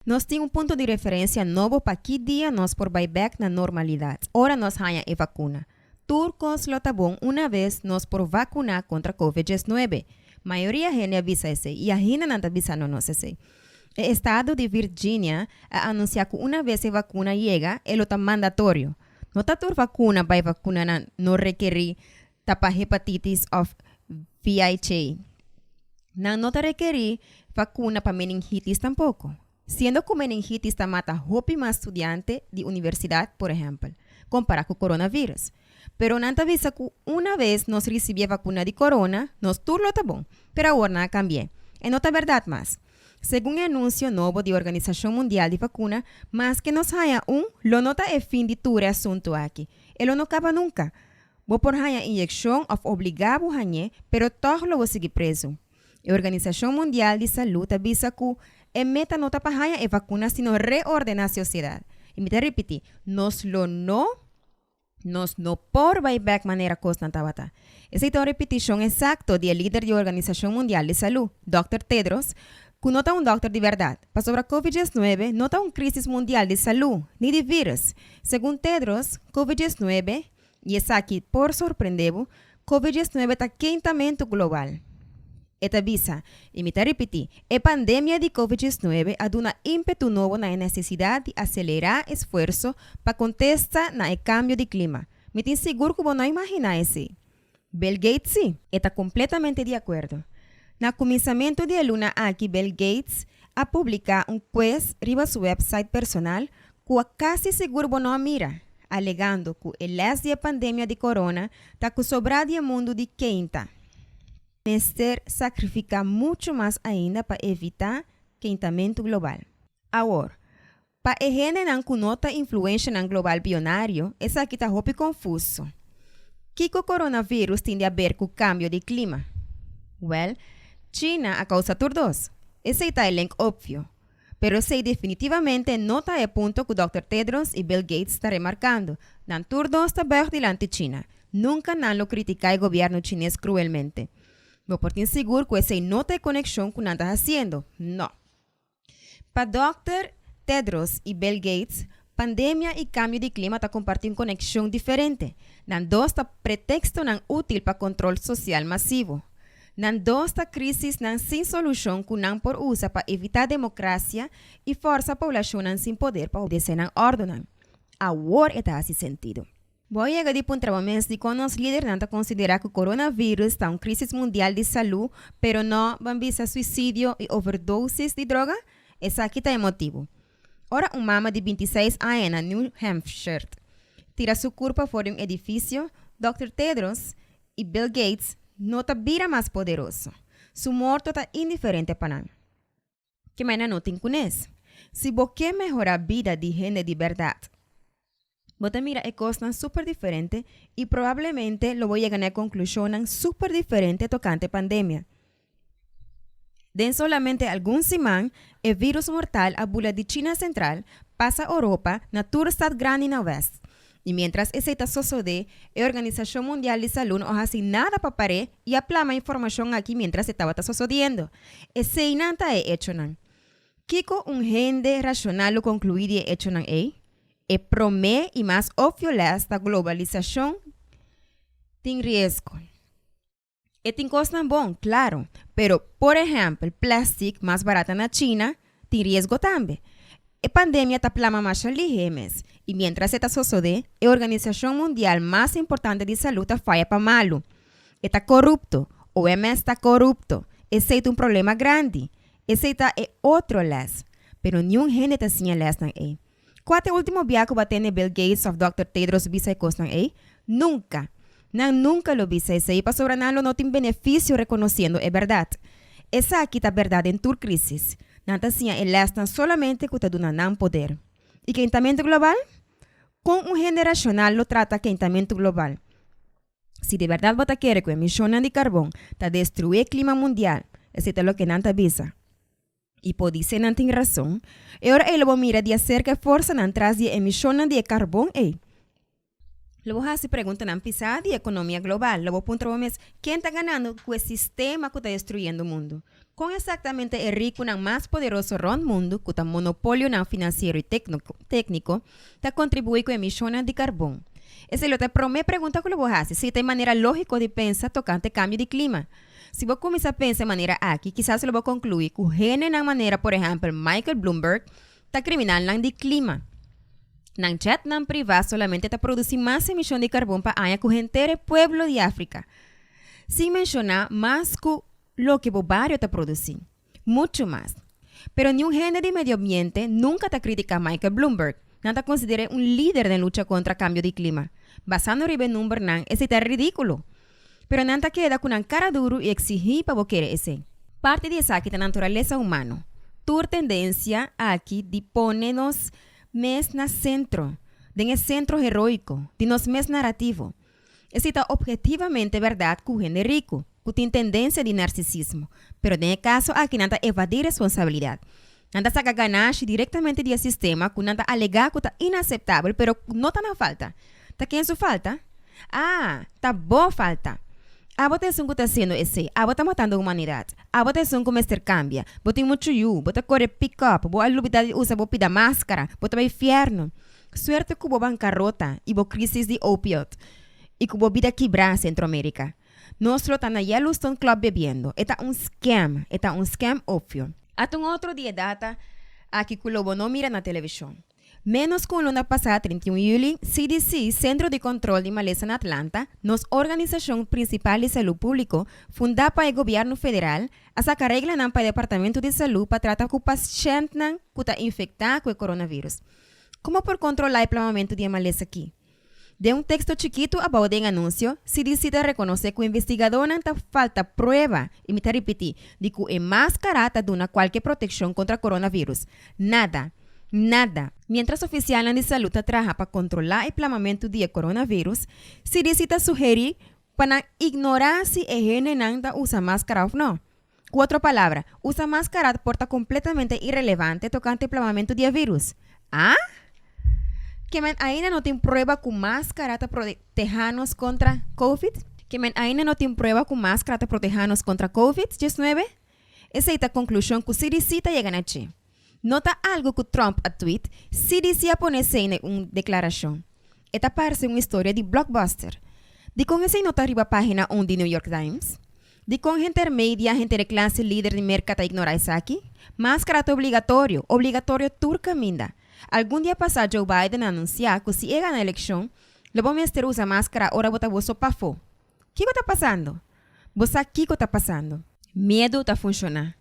Nos tin un punto di referensia nobo pa ki dia nos por bai bèk na normalidat, ora nos haña e vakuna. Tur kos lo ta bon una bes nos por vakuná kontra Covid 19. Mayoria hende a bisa esei i ainda nan ta bisando nos esei. E estado di Virginia a anunsiá ku una bes e vakuna yega e lo ta mandatorio. No ta tur vakuna bai vakunanan no rekerí ta pa hepatitis òf VIH. Nan no ta rekerí vakuna pa meningitis tampoko, siendo ku meningitis ta mata hopi mas studiante di universidat, por ehèmpel, kompará ku coronavirus. Pero nan ta bisa ku una bes nos risibí e vakuna di corona, nos tur lo ta bon. Pero awor nan a kambi'é. E no ta bèrdat mas. Segun e anunsio nobo di Organisashon Mundial di Vakuna, maske nos haña un, lo no ta e fin di tur e asuntu aki. E lo no kaba nunka. Bo por haña inyekshon òf obligá bo hañ'é, pero tòg lo bo sigui prezu. E Organisashon Mundial di Salú ta bisa ku e meta no ta pa haña e vakuna sino reordená sosiedat. I mi ta ripití, nos lo no nos no por bai bèk manera kosnan tabata. Esei ta un ripitishon eksakto di e lider di Organisashon Mundial di Salú, Dòkter Tedros, ku no ta un dòkter di bèrdat, pasobra Covid 19 no ta un krísis mundial di salú ni di vírùs. Segun Tedros, Covid 19 I esaki por sorprendé bo, Covid 19 ta kentamentu global. E ta bisa, i mi ta ripití, e pandemia di Covid 19 a duna ímpetu nobo na e nesesidat di aselerá esfuerso pa kontesta na e kambio di klima. Mi tin sigur ku bo no a imaginá esei. Bill Gates sí. E ta kompletamente di akuerdo. Na kuminsamentu di e luna aki Bill Gates a publiká un kues riba su wèpsait personal ku a kasi sigur bo no a mira, alegando ku e lès di e pandemia di corona ta ku sobrá di e mundu di keinta. Mester sakrifiká muchu mas ainda pa evitá keintamentu global. Awor, pa e hendenan ku no ta influenshanan global bionario, esaki ta hopi konfuso. Kiko coronavirus tin di aber ku kambio di klima? Wèl, China a kousa tur dos. Esei ta e link opvio. Pero esei definitivamente no ta e punto ku Dòkter Tedros i Bill Gates ta remarkando. Nan tur dos ta bùig dilanti China. Nunka nan lo kritiká e gobièrnu chines kruelmente. Bo por tin sigur ku esei no ta e konekshon ku nan ta hasiendo. No. Pa Dòkter Tedros i Bill Gates, pandemia i kambio di klima ta kompartí un konekshon diferente. Nan dos ta pretekstonan útil pa kontrol sosial masivo. Nan dos ta krisisnan sin solushon ku nan por usa pa evitá demokrasia i fòrsa poblashonnan sin poder pa obedesé nan òrdunan. Awor e ta hasi sentido. Bo a yega di puntra bo mes dikon nos lidernan ta konsiderá ku coronavirus ta un krisis mundial di salú pero no ban bisa suisidio i overdosis di droga? Esaki ta e motibu. Ora un mama di 26 aña na New Hampshire tira su kurpa for di un edifisio, Dòkter Tedros i Bill Gates no ta bira mas poderoso. Su morto ta indiferente pa nan. Ke mei nan no tin kunes. Si bo ke mehorá bida di hende di bèrdat, bo ta mira e kosnan super diferente i probablemente lo bo yega na e konklushonnan super diferente tokante pandemia. Den solamente algun siman, e vírus mortal a bula di China sentral pasa Oropa na tur stad grandi na wèst. I miéntras esei ta sosodé, e Organisashon Mundial di Salú no a hasi nada pa par'é i a plama informashon aki miéntras e tabata sosodiendo. Eseinan ta e echonan. Kiko un hende rashonal lo konkluí di e echonan ei? E promé i mas opvio lès ta globalisashon tin riesgo. E tin kosnan bon, klaro, pero por ehèmpel plèstik mas barata na China tin riesgo tambe. E pandemia ta plama masha lihé mes i miéntras e ta sosodé, e organisashon mundial mas importante di salú ta faya pa malu. E ta korupto, OMS ta korupto, esei ta un problema grandi. Esei ta e otro lès. Pero niun hende ta siña lèsnan ei. Kua ta e último bia ku bo a tende Bill Gates òf Dòkter Tedros bisa e kosnan ei? Nunka! Nan nunka lo bisa esei pasobra nan lo no tin benefisio rekonosiendo e bèrdat. Esaki ta bèrdat den tur krísis. Nan ta siña e lèsnan solamente ku ta duna nan poder. I kentamentu global? Kon un hende rashonal lo trata kentamentu global? Si di bèrdat bo ta kere ku emishonnan di karbon ta destruí e klima mundial, esei ta loke nan ta bisa. I podisé nan tin rason. E ora ei lo bo mira di aserka e forsanan tras di e emishonnan di e karbon ei. Lo bo hasi preguntanan pisá di ekonomia global. Lo bo puntra bo mes, Ken ta ganando ku e sistema ku ta destruyendo mundu? Kon eksaktamente e rikunan mas poderoso rònt mundu, ku ta monopolionan finansiero i tékniko, ta kontribuí ku emishonnan di karbon? Esei lo ta e promé pregunta ku lo bo hasi, si ta e manera lógiko di pensa tokante kambio di klima. Si bo kuminsá pensa e manera aki, kisas lo bo konkluí ku hendenan manera por ehèmpel Michael Bloomberg ta kriminalnan di klima. Nan jetnan privá solamente ta produsí mas emishon di karbon pa aña ku henter e pueblo di Afrika. Sin menshoná mas ku loke bo bario ta produsí. Muchu mas. Pero niun hende di medio ambiente nunka ta kritiká Michael Bloomberg. Nan ta konsider'é un lider den lucha kontra kambio di klima. Basando riba e numbernan, esei ta ridíkulo. Pero nan ta keda ku nan kara duru i eksigí pa bo kere esei. Parti di esaki ta naturalesa humano. Tur tendensia aki di pone nos mes na sentro, den e sentro heroiko di nos mes narativo. Esei ta ophetivamente bèrdat ku hende riku, ku tin tendensia di narsisismo, pero den e kaso aki nan ta evadí responsabilidat. Nan ta saka ganashi direktamente di e sistema ku nan ta alegá ku ta inaseptabel pero ku no ta nan falta. Ta ken su falta? Ah, ta bo falta! Abo ta esun ku ta hasiendo esei, abo ta matando humanidat, abo ta esun ku mester kambia, bo tin muchu yu, bo ta kore pick-up, bo a lubidá di usa bo pida máskara, bo ta bai fièrnu. Suerte ku bo bankarota i bo krísis di opiot i ku bo bida kibrá, Sentroamerika. Nos lo ta na Yellowstone Club bebiendo. E ta un scam. E ta un scam opvio. Ata un otro di e data aki ku lo bo no mira na televishon. Ménos ku un luna pasá, 31 yüli, CDC, Sentro di Kontrol di Malesa na Atlanta, nos organisashon prinsipal di salú públiko, fundá pa e gobièrnu federal, a saka reglanan pa e Departamento di Salú pa trata ku pashèntnan ku ta infektá ku e coronavirus. Komo por kontrolá e plamamentu di e malesa aki? Den un teksto chikitu abou den anunsio, CDC ta rekonosé ku investigadónan ta falta prueba, i mi ta ripití, di ku e máskara ta duna kualke protekshon kontra coronavirus. Nada. Nada. Miéntras ofisialnan di salú ta traha pa kontrolá e plamamentu di e coronavirus, CDC ta sugerí pa nan ignorá si e hendenan ta usa máskara òf nò. Ku otro palabra, usa máskara por ta kompletamente irelevante tokante plamamentu di e vírus. Ah? Ke men ainda no tin prueba ku máskara ta protehá nos kontra covid? Ke men ainda no tin prueba ku máskara ta protehá nos kontra covid, 19? Esei ta konklushon ku CDC ta yega na dje. No ta algu ku Trump a tweet, CDC a pone esei na un deklarashon. E ta parse un historia di blockbuster. Dikon esei no ta riba página un di New York Times? Dikon henter media, henter e klase lider di Merka ta ignorá esaki? Máskara ta obligatorio, obligatorio tur kaminda. Algun dia pasá Joe Biden a anunsiá ku si e gana elekshon, lo bo mester usa máskara ora bo ta boso pafó. Kiko ta pasando? Bo sa kiko ta pasando. Miedu ta funshoná.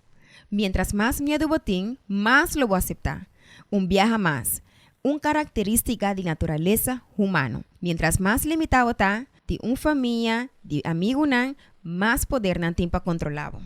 Miéntras mas miedu bo tin, mas lo bo aseptá. Un biaha mas, un karakterístika di naturalesa humano. Miéntras mas limitá bo ta, di un famia, di amigunan, mas poder nan tin pa kontrolá bo.